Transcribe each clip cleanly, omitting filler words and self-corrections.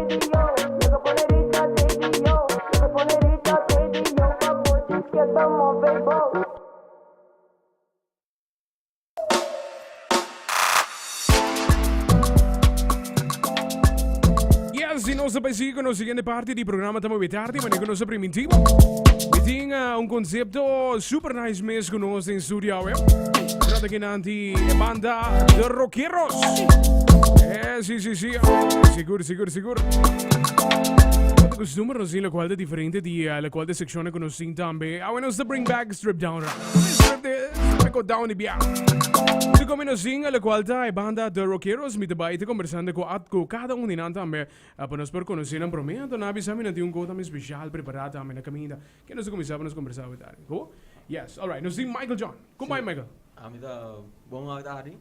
Yes, y nos ta bay sigui cu nos siguiente parti di programa Ta Mooi Tardi, wanneer cu nos a priminti bo. Mi tin un concepto super nice mes cu nos den studio awe. Trata ki nan di e banda The Rockeros. Eh, si, si, si. Sigur, sigur, sigur. Otro costumbre nos tin lo cual ta diferente di eh, lo cual ta secciones cu nos tin tambe. Awe nos ta bring back strip down ra. Strip de, strip go down di bia. Si como nos tin lo cual ta e banda The Rockeros, mi ta bay ta conversando cu at cu cada un di nan tambe. Eh, pa nos por conoce nan prome. Anto nan a bisa mi nan tin un cosa tambe special prepara tambe na caminda. Ke nos ta cuminsa pa nos conversa awe tardi. Go? Yes, alright. Nos tin Michael John. Con bay Michael? Ami ta bon awe tardi.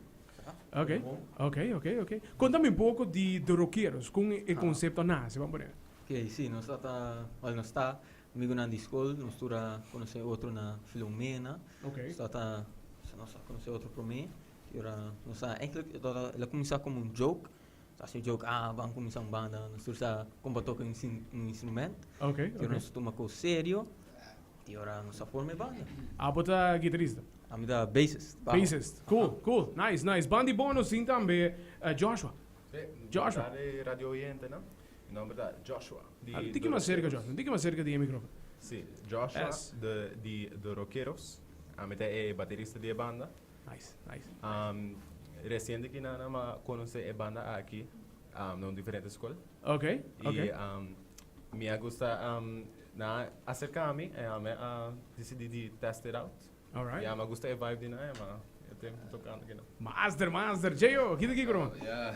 Ok, ok, ok, ok. Contame un poco di The Rockeros, con e concepto a nace, vamos poner. Ok, si, nos ta, wel nos ta amigunan di school, nos tur a conoce otro na Filomena. Ok. Nos ta, nos a conoce otro prome, y ora nos a, eigenlijk el a cuminsa como un joke, Ta haci un joke, ah, ban cuminsa un banda, nos tur sa con pa toca un instrument. Ok, ok. Y ora nos tuma cos serio, y ora nos a forma e banda. Abo ta guitarista? Ami ta bassist, bajo. Bassist, cool, cool, nice, nice. Banda di bo nos tin tambe Joshua. Sí, Joshua. Buenas tardes radio oyentenan. Mi nomber ta Joshua di Un tiki mas cerca Joshua, un tiki mas cerca di e microfono. Sí, Joshua de di The Rockeros. Ami ta e baterista di e banda. Nice, nice. Reciente ki nan a conoce e banda aki na un diferente school. Ok, ok. Y mi a gusta nan a acerca mi y ami a dicidi di test it out. Alright. Y ami a gusta e vibe di nan y mi a tempo tocando aki nan. Master, master. Cheyo, kita kiko no? Yeah.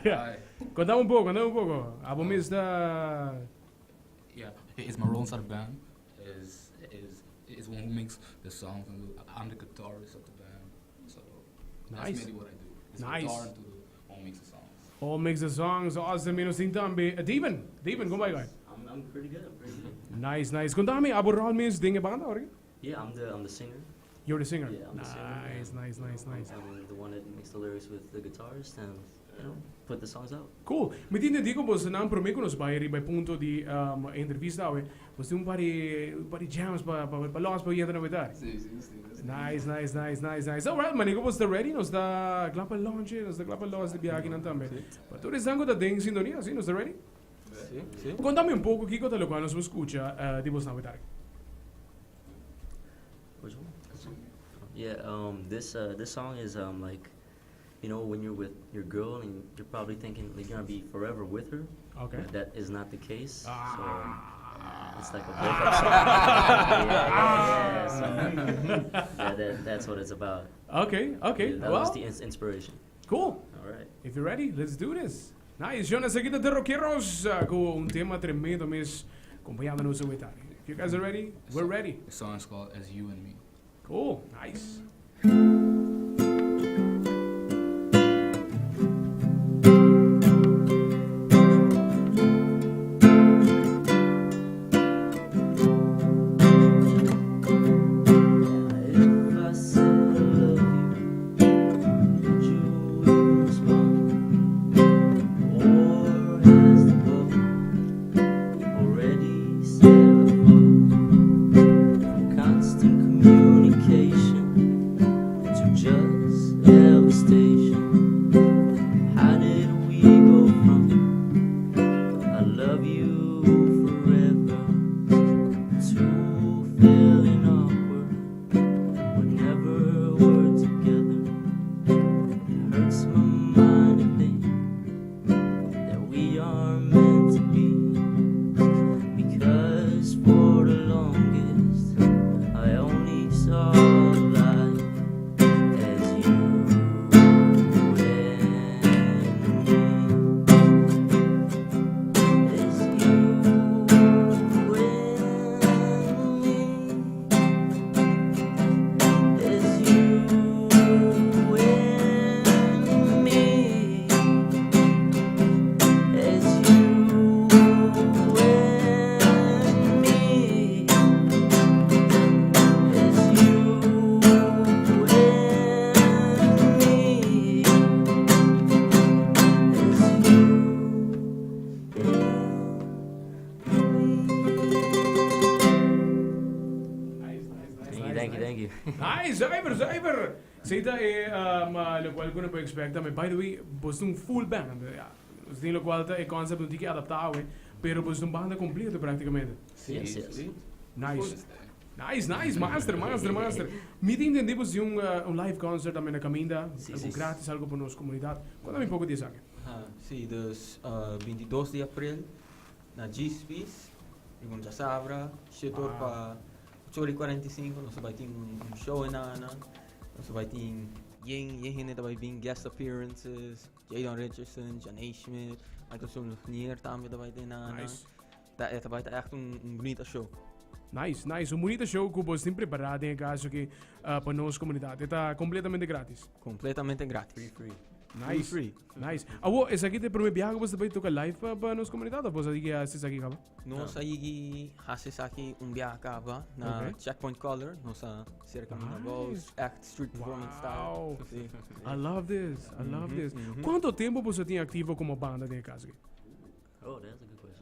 Hi. Contame un poco, contame un poco. Abo mes ta... Yeah, it's my role inside the band. Is is is one who makes the songs and I'm the guitarist of the band. So that's Nice. mainly what I do. It's Nice. guitar and to the one makes the songs. All makes the songs. Awesome. Mi nos tin tambe David. David, con bai guy? I'm, I'm pretty good. I'm pretty good. Nice, nice. Contame, abo rol mes den e banda ora? Yeah, I'm the I'm the singer. You're the singer. Yeah, I'm the singer. Nice, and, nice, you nice, know, nice. I'm the one that makes the lyrics with the guitarist and you know, put the songs out. Cool. Mi tin entendí ku bosonan promé ku nos bai riba e punto di e entrevista awe, boso tin un par di un par di jams pa pa pa los pa yenta na wetar. Sí, sí, sí. Nice, nice, nice, nice, nice. Alright, manera ku boso ta ready, nos ta kla pa launch, nos ta kla pa los di biakinan tambe. Pa tur esnan ku ta den sintonia, sí, nos ta ready? Sí, sí. Kontami un poko kiko ta lokual nos por skucha di bosnan wetar. Which one? Yeah, um, this uh, this song is um, like, you know, when you're with your girl and you're probably thinking you're gonna be forever with her. Okay. But that is not the case. Ah. So it's like a breakup song. yeah, yeah, yeah. So that, that, that's what it's about. Okay, okay. Yeah, that well, was the ins- inspiration. cool. All right. If you're ready, let's do this. Nice, Jonas aquí de Rockeros uh, con un tema tremendo mes acompañándonos hoy tarde. If you guys are ready, we're ready. The song is called As You and Me. Cool, nice. If I said I love you, would you even respond? Or has the boat already sailed far? From constant communication to just devastation. How did we go from I love you forever to feeling awkward whenever we're together? It hurts my mind to think that we are meant to be. Because for the longest, I only saw life as you and me. As you and me. As you and me. As you and me. Nice, zuiver, zuiver. Esey ta e locual cu no por expect tambe. By the way, boso ta un full band. Nos tin locual ta e concept un tiki adapta awe, pero boso ta un banda completo practicamente. Si, Yes, yes. si. Nice. Nice, nice, master, master, master. Mi tin entendí boso tin un live concert tambe na caminda, Si, algo si. gratis, algo pa nos comunidad. Conta mi un poco di esaki. Ah, si, dus 22 di april na G-Space, riba un djasabra, shete or pa ocho or y 45, nos ta bai tin un show enana, nos ta bai tin yen, yen hende ta bai bin, guest appearances, Jadon Richardson, Janay Schmidt, Michael Sumlufnier tambe ta bai tin enana. Nice. Ta, e ta bai ta echt un bunita show. Nice, nice. Un bunita show ku bos tin prepará den e kaso aki pa nos komunidat. E ta kompletamente gratis. Kompletamente gratis. Free, free. Nice. Free, Nice. Awo, esaki ta e prome biaha ku bos ta bai toka live pa nos komunidat of bos a yigi hasi esaki kaba? Nos a yigi hasi esaki un biaha kaba na Checkpoint Color. Nos a sera kaminda abou, Nice. echt street performance style. Wow. Sí. I love this. I love this. Kuantu tempu boso tin aktivo komo banda den e kaso aki? Oh, that's a good question.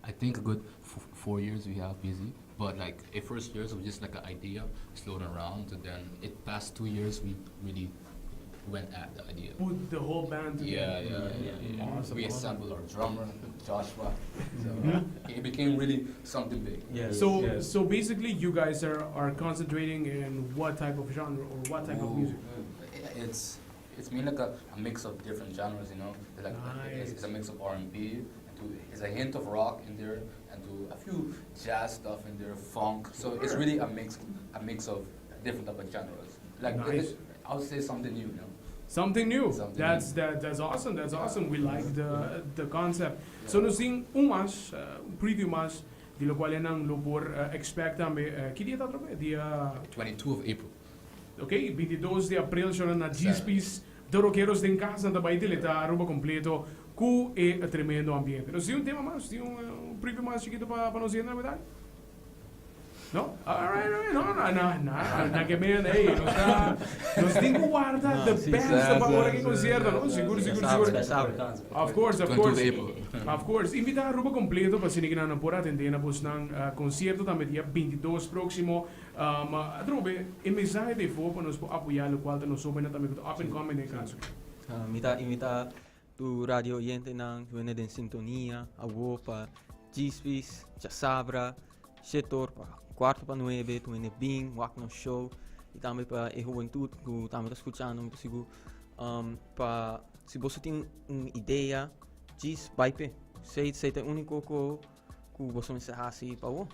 I think a good 4 years we have busy, but like the first years was just like an idea floating around, and then it past 2 years we really went at the idea. Put the whole band together. Yeah. Awesome, We awesome. assembled our drummer, Joshua. So it became really something big. So, so basically, you guys are concentrating in what type of genre or what type of Ooh, music? It's mainly like a mix of different genres. Like it's a mix of R&B, and to, it's a hint of rock in there, and to a few jazz stuff in there, funk. So it's really a mix of different type of genres. Like Nice. I would say something new. Something new. Something that's new. That's awesome. That's awesome. We like the concept. So nos tin un mas, un preview mas, di locual nan lo por expect tambe. Ki dia ta atrobe? Dia 22 of April. Ok, 22 di april, shona na G-Space, The Rockeros den cas nan ta bay deleta Aruba completo cu e tremendo ambiente. Nos tin un tema mas, tin un preview mas chikito pa nos hende, na No? Alright. No, no, no, no, na ke men, hey, nos ta, nos tin cu warda the best pa ora cu concierto, no? Sigur, sigur, sigur. Sabe, sabe. Of 22 course. April. Of course. Invita Aruba completo pa asina nan por atende na bosnan concierto tambe dia 22 proximo. Atrobe, e mensahe di for pa nos por apoya locual ta nos hobennan tambe cu up and coming den caso. Mi ta invita tur radio oyentenan, wene den sintonia, awo pa G-Space, djasabra, 7 or pa 8:45, tur hende bin, wak nos show. Y tambe pa e hubentud cu tambe ta scuchando, mi ta sigur, pa si bo tin un idea, djis bay pe. Esey ta e unico cu bo mester haci pa bo.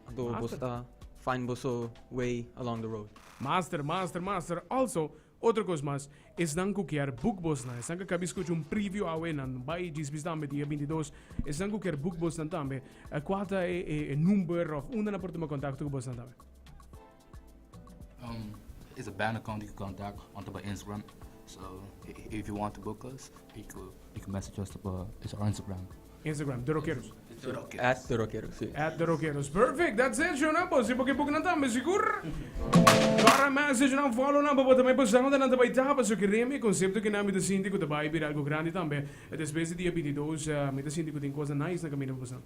Anto bo Master. Ta find bo way along the road. Master, master, master. Also, otro cos mas, esnan cu kier book bosnan. Esnan cu a caba scucha un preview awe nan bay G-Space tambe dia 22. Esnan cu kier book bosnan tambe. Cua ta e number of unda nan por tuma contacto cu bosnan tambe? It's a band account you can contact on top of Instagram. So if you want to book us, you can message us. It's our Instagram. Instagram, The Rockeros. The Rockeros. @TheRockeros, si. @TheRockeros. Perfect, that's it, Shona. Bo por book nan tambe, sigur. Para message nan follow nan, pa tambe pasando nan tambe tapa, so queremos concepto cu nan mi ta sinti cu ta bay bira algo grandi tambe. Despues di dia 22, mi ta sinti cu tin cos nice na caminda pa pasa.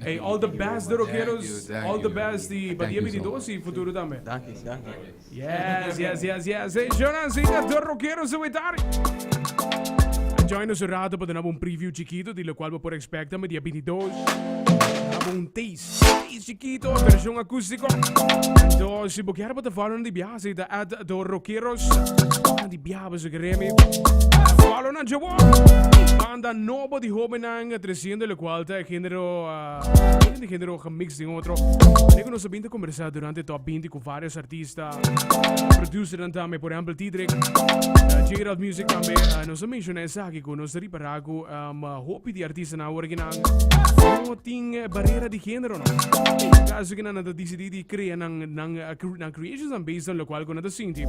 Hey, all the best, The Rockeros. Thank you, thank All the you. best di pa Thank dia you so 22 y futuro tambe. Danki, danki. Yes. Hey, Jonas, siga The Rockeros awe tardi. Join us un rato pa duna un preview chikito di locual bo por expect tambe dia 22. Duna un taste, taste chikito, version acustico. Anto, si bo kier pa follow di biaha, ta @TheRockeros. Di biaha, so keremi. Follow na Jowo. Banda nobo di hobennan treciendo locual ta genero, di genero gemix den otro. Y cu nos a bin ta conversa durante Top 20 cu varios artista, producer tambe, por ehempel Tidrick, Gerald Music tambe. Nos a menciona esaki cu nos ripara cu hopi di artistanan awor cu nan no tin barera di genero, no. Caso cu nan ta decidi di crea nan creations based on locual cu nan ta sinti.